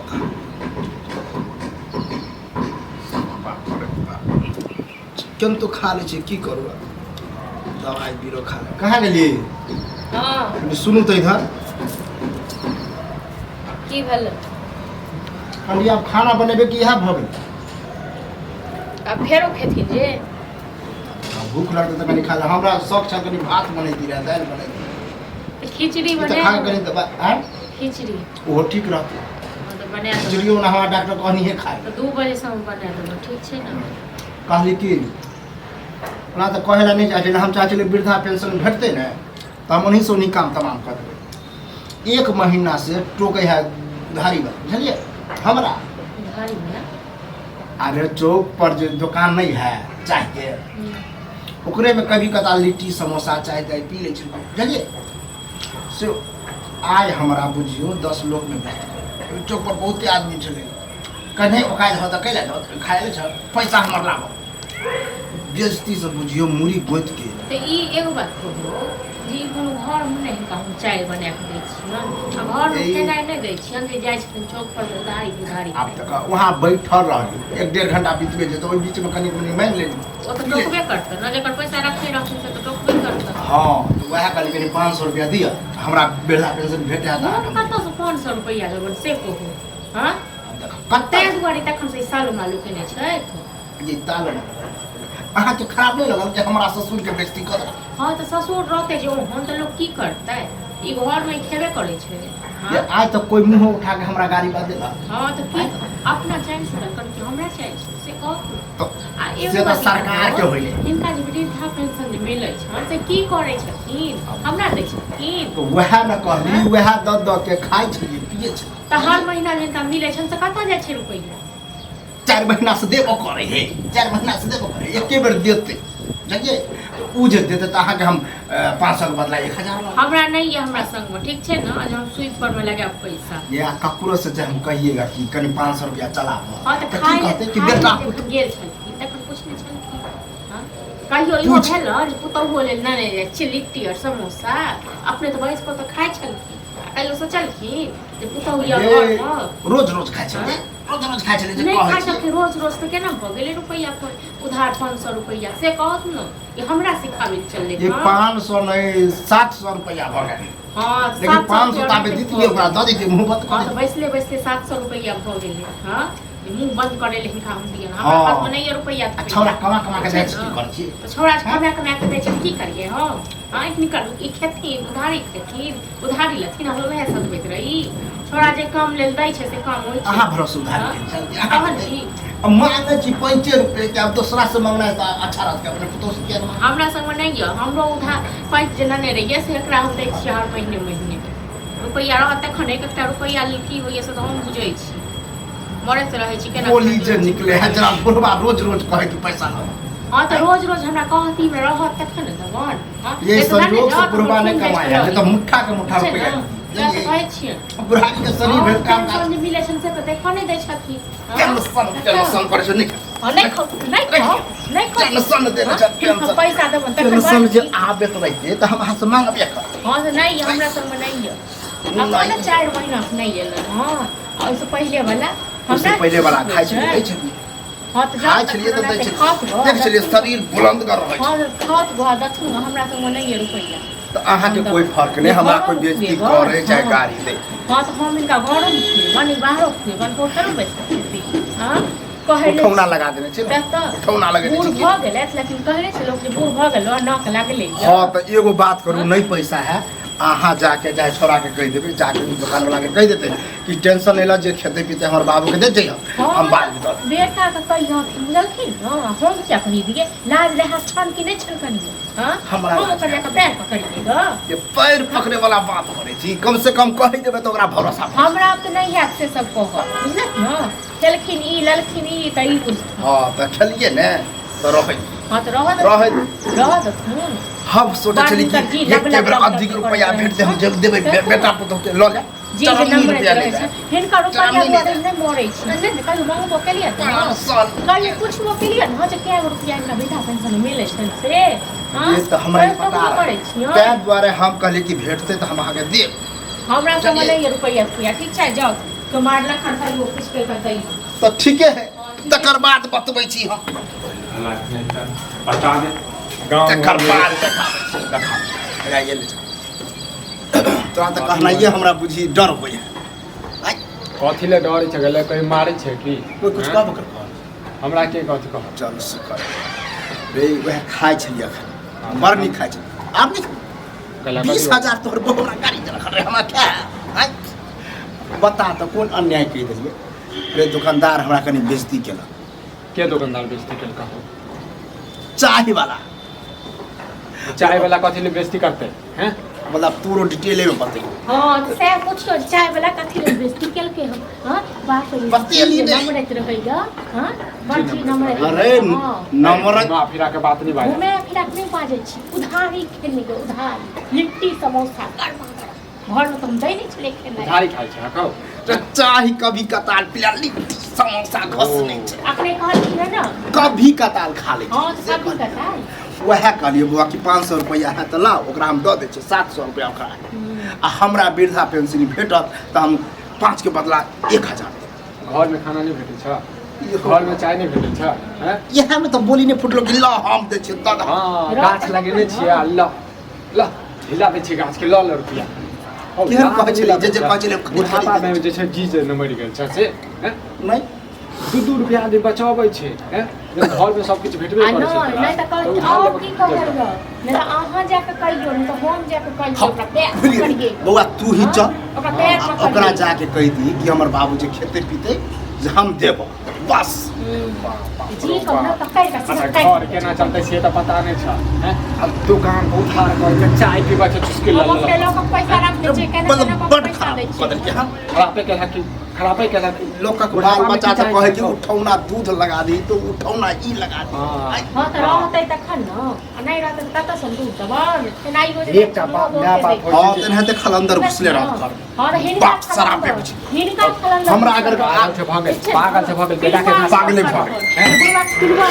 पता। बाप रे बाप, चिकन तो खा लै छी, की करू आब? दवाइ बीरो खा ले। कहाँ गेली? हाँ। कनी सुनू तऽ इधर। की भेल? कहलियै आब खाना बनेबै कि इएह भऽ गेल? आब फेरो खेथिन जे। आ भूख लगतै तऽ कनि खा ले। हमरा शौक छल कनि भात बनैती रहए, दालि बनैती। तऽ खिचड़ी ई तऽ बना खा कऽ कनि दबाइ आँय? खिचड़ी। ओहो ठीक रहतै। हाँ, तऽ बना देबै। खिचड़ियो ओना हमरा डॉक्टर कहनिहे खाय। तऽ 2 बजेसँ हम बना देबै, ठीक छै ने? कहली कि ओना तऽ कहै लए नहि चाहै छियै, हम चाहै छलियै वृद्धा पेंशन भेटतै ने तऽ हम ओनहिसँ ओनही काम तमाम कऽ देबै। एक महीनासँ टोकै है उधारी बला, बुझलियै हमरा? उधारी वाला? अरे चौक पर जे दोकान नहीं है चाय के, ओकरे में कभी कदाल लिट्टी समोसा चाय ताय पी लै छी, बुझलियै? से आइ हमरा बुझियौ 10 लोकमे भेट गेल। चौक पर बहुते आदमी छलै। कन्हे ओकाज हो तऽ कैला दऽ खाय ले छल, पैसा हमर लाबऽ। बेजती से बुझियौ मुड़ी गोति के। तऽ ई एगो बात कहू जे ई कोनो घरमे नहि हिनका हम चाय बना कऽ दै छियनि आ घरमे खेनाइ नहि दै छियनि जे जाइ छथिन चौक पर उधारी उधारी। आब तऽ वहाँ बैठल रहली, एक डेढ़ घंटा बीतबे जेतै, ओहि बीचमे कनि मनि माँगि लेली। ओ तऽ टोकबे करतै ने, जकर पैसा रखने रहथिन से तऽ टोकबे करतै। हँ, तऽ वएह कहली कनि 500 रुपया दिअ, हमरा वृद्धा पेंशन भेट जायत। हम कतऽसँ 500 रुपैआ देबनि से कहू? हँ, कते ताहि दुआरे तखन से ई सालू मालू केने छथि। ये ताल अहाँके खराब नहि लगल कि हमरा ससुरके बेइज्जती कऽ देलक? हँ, तऽ ससुर रहतै जे ओहन तऽ लोक की करतै? ई घरमे ई खेबे करै छै। ये हँ। आइ तक कोइ मुँह उठा के हमरा गाड़ी बा देलक? हँ, तऽ की अपना चैन से रखन कि हमरा चैन से, से कहू। तऽ आ एगो से तऽ बात सरकार के कहू, होइले। हिनका जे वृद्धा पेंशन जे मिलै छनि से की करै छथिन? हमरा दै छथिन? तऽ वएह ने कहली, वएह दऽ दऽ के खाइ छलियै, पियै छलियै। तऽ हर महीना जे हिनका मिलै छनि से कतऽ जाइ छै रुपैआ? 4 महीना से देबो करे हे, 4 महीना से देबो करे, एके बेर देते, बुझलियै? तऽ उ जे देते तऽ अहाँके हम 500 के बदला 1000 लऽ। हमरा नहि यऽ हमरा संगमे, ठीक छै ने? जे हम सूद पर मे लगायब पैसा। या ककरो से जे हम कहिएगा कि कनि 500 रुपया चलाबऽ, हँ, तऽ तऽ की खाय कहते कि खाय बेटा लए पुत जखन गेल छलखिन तखन पुछने छलखिन? हँ, कहियो इहो पूछ। भेल जे पुतहुओ लेल नहि जाइ छियै लिट्टी आओर समोसा? अपने तऽ बैस कऽ तऽ खाइ छलखिन आ कहियो सोचलखिन जे पुतहु यऽ ये घरमे? रोज रोज खाइ छलै, रोज रोज खाइ छलै जे नहि कहै खाइ छियै। छलखिन रोज रोज तऽ केना भऽ गेलै रुपैआ पर उधार 500 रुपैआ, से कहत ने? ई हमरा सिखाबै लए चललै। ये हँ। 500 नहि, 700 रुपया भऽ गेल। हँ। लेकिन 700 500 रुपैआ ताबे दितियै ओकरा दऽ दितियै, मुँह बंद हँ, कऽ तऽ दितियै। बैसले बैसले 700 रुपैआ भऽ गेलै। हँ, ई मुँह बंद करै लए हिनका हम दियनि? हमरा पासमे नहि यऽ रुपैआ। आ छौड़ा कमा कमा के दै छै, की करै छियै? तऽ छौड़ा कमा कमा कऽ दै छै, की करियै हम? आँखि निकालू, ई खेथिन उधारी, खेथिन उधारी, लेथिन, हम उएह सधबैत रही। छौड़ा जे काम लेल दै छै से काम होइ छै। अहाँ भरोसे उधारी हँ? केने छलियै? कहली। अब मांगे छी पैंचे रुपये के, अब दोसरा से मांगना है तो अच्छा रहत, अपने पुतोह से किया नहीं मांगना? हमरा संगमे नहि यऽ। हमरो उधार पैंच जे लेने रहियै से एकरा हम दै छियै हर महीने महीने। रुपैआ रहत तखन। एक एकटा रुपैआ लेल की होइए से तऽ हम बुझै छी, मरैत रहै छी केना। बोली जे निकले है जरा, बुढ़वा रोज रोज कहे कि पैसा लो। हँ, तऽ रोज रोज हमरा कहती हमरा रहत तखन ने देबनि। हँ, ये नहि तऽ नहि संजोग से जाउ, तऽ बुढ़वा हमर नहीं खून कमाया, जाइ नहीं तो मुट्ठा के मुट्ठा छै रुपया। ने, सएह तऽ कहै छियै। बुढ़ारी के शरीर भेल काम काज। पेंशन जे मिलै छनि से तऽ देखऽ नहि दै छथिन। हँ? टेंशन टेंशन करै छै, निक हँ, नहि खाउ, नहि खाउ, नहि खाउ। टेंशन देने छै। हँ? टेंशन। हम पैसा देबनि तखन टेंशन जे बात। आबैत रहितै तऽ हम अहाँ से मांगबे करब। हँ, तऽ नहि यऽ, हमरा संगमे नहि यऽ। अखन 4 महीना से नहि एलै। हँ, आ ओहिसँ पहिले वाला ओहिसँ पहिले वाला खाइ छलियै, दै छलियै। हँ, तऽ खाइ छलियै तऽ दै छलियै, देख छलियै शरीर बुलंदगर रहै छै। हँ, तऽ खात भऽ देथुन, हमरा संगमे नहि यऽ रुपैआ। तऽ अहाँके कोइ फर्क नहि, हमरा कोइ बेइज्जती करे चाहे गाड़ी दे। हँ, तऽ हम हिनका घरोमे खुएबनि, बाहरो खुएबनि, होटलो बैस कऽ खेती। हँ, कहै नहि उठौना लगा देने छै ने। तऽ उठौना लगेने बूढ़ छै की? भऽ गेलै, लेकिन कहने छै लोक जे बूढ़ भऽ गेलो, नाक लागलै यऽ। हँ, तऽ एगो बात करू, नहि पैसा है, अहाँ जाके चाहे छोड़ाके कहि देबै, जाके ओ दोकानवलाके कहि देतै कि टेंशन नहि लऽ, जे खेतै पीतै हमर बाबूके दे जइहऽ, हम बादमे दऽ देबै। बेटाके कहियथिन, बुझलखिन ने? हम किया कहि दियै? लाज लिहाज छनि कि नहि छनि कनियो? हँ? हमरा हम लाज ओकर जाकऽ पैर पकड़ियै गऽ? ये पैर पकड़े वाला बात करै छी, कम से कम कहि देबै तऽ ओकरा भरोसा भऽ जेतै। हमरा आब तऽ नहि हैत से सब कहब, बुझलक ने? खेलखिन ई, ललखिन ई, तऽ ई बुझथिन। हँ, तऽ खेलियै ने तऽ रहै। हँ, तऽ रहऽ रहै। रहऽ देथुन। हम सोचै छली बाल कि जी लब एके लब बेर लब अधिक लब रुपैआ करैत भेटतै, हम रहै जब देबै छै। बेटा पुतोह के लऽ ले। जी जे चरन्नी नम्बर रुपैआ रहै ले छै जाए। हिनका रुपैआ चरन्नी ले दुआरे जाए। नहि मरै छी नहि ने। कहियो मांगबो केलियै ने? 500। कहियो पुछबो केलियै ने जे कए गो रुपैआ हिनका वृद्धा पेंशन मिलै छनि से? हँ? ये तऽ हमरा ई कहियो पता ककरो करै रहै, छियै? ताहि दुआरे हम कहलियै कि भेटतै तऽ हम अहाँके देब। हमरा सबमे चलिए। नहि यऽ रुपैआ तुपैआ, ठीक छै, जाउ। तो मारलक हन तैयो कुछ कहि कऽ तैयो। तऽ ठीके है, तकर बाद बतबै छी हम। पता नहि गाँव तकर बाद देखाबै छी, देखाबै। एकरा ये ले जा। तोरा तऽ कहनाइए हमरा बुझी डर होइए। आइ कथी ले डरै छै? गेलै कहीं मारै छै की? कोइ कुछ हँ? कहबो करतौ? हमरा के कथी कहत? चल शुक्र रे, वएह खाइ छलियै एखन, बड़ नीक खाइ छलियै। आब नहि खेबै। कहलक 20,000 तोहर बहु हमरा गाड़ी देलक रे, हमरा खाय। आँय बता तऽ कोन अन्याय कहि देलियै रे? दुकानदार हमरा कनि बेइज्जती केलक। के दुकानदार बेइज्जती केलक हो? चाय वाला। चाय वाला कथी ले बेइज्जती करते हैं? मतलब तोरो डिटेले में बतैयो। हाँ तऽ सएह पुछियौ जे चाय वाला कथी लेल बेइज्जती केलकै हम? हाँ बाप रे। बतेली नहि। नमरैत रहै हाँ, बड़ चीज नमरैत। अरे हाँ। नम्बर घुमा फिरा के बात नहीं बाज। घुमे फिरा के नहि बाजै छी। उधारी खेने गे, उधारी, लिट्टी समोसा गरमा गरम। घरमे तऽ हम दै नहि छलै खेनाइ। उधारी खाइ छै कहू। तऽ चाय कभी कताल पिला, लिट्टी समोसा घसने छै। अपने कहलखिन हँ ने। कभी कताल खा लै हाँ छै। तऽ कभी कताल। वएह कहलियै बौआ कि 500 रुपैआ है तऽ लाउ, ओकरा हम दऽ दै छियै। 700 रुपैआ ओकरा है आ हमरा वृद्धा पेंशन भेटत तऽ हम 5 के बदला 1000 देब। घर में खाना नहीं भेटै छ? घर में चाय नहीं भेटै छ? हैं? इएह में तऽ बोली नहि फुटलो कि लऽ हम दै छियै दऽ दऽ। हाँ, गाछ लगेने छियै आ ल ल हिला दै छियै गाछ के, ल ल रुपया। हौ, केहन गाछ कहै छलै? हिला जे जे दै कहै छलै, खरीद बुढ़ापा खरीद। में जे छै जी जे मरि गेल छै से हैं? नहि। दू दू रुपया आदमी बचाबै छै हैं? जब घर में सब किछु भेटबे आ करै छै नहि तोरा, नहि तऽ तऽ कहै उधार आओर लेबऽ की के कहल जरूरत। गऽ? नहि तऽ अहाँ जाके कहियौ, नहि तऽ हम जाके कहियौ, हाँ, ओकरा पैर भूलि गेलियै। पकड़ियै। बौआ तू ही हाँ, चल। ओकरा पैर आ पकड़ियै। ओकरा जाके कहि दी कि हमर बाबू जे खेते पीते जे हम देबो बस। जी कहना पकड़ कऽ अच्छा सीधा घर काटि। केना चलतै से तऽ पता नहि छ हैं? आब दुकान पर उधार करके चाय पीबै छै चुस्की हम लऽ अपने लऽ लऽ कऽ पैसा राखने छियै, केना केना मतलब कऽ बड पैसा खराब दै कऽ देलकै छियै। हँ। खरापे केलक की? खरापे केलक की? लोकक बाल बुढ़ापा मे बच्चा की तऽ चाही कहै कि छै? उठौना दूध लगा दी तऽ उठौना ई लगा दी। हाँ। आइ, हँ तऽ रहतै तखन ने, आ नहि रहतै तऽ कतऽसँ दूध देबै? खेनाइयो जे एकटा बाप माय बाप होइ हँ छै जे- तेनाहिते खलन्दर घुसले रहत घर में। हँ तऽ हिनका बाप शराब खलन्दर, पीबै छै। हिनका खलन्दर। हमरा अगर पागल छै भऽ गेल, पागल छै भऽ गेल, बेटा के पागले भऽ गेल। गेल।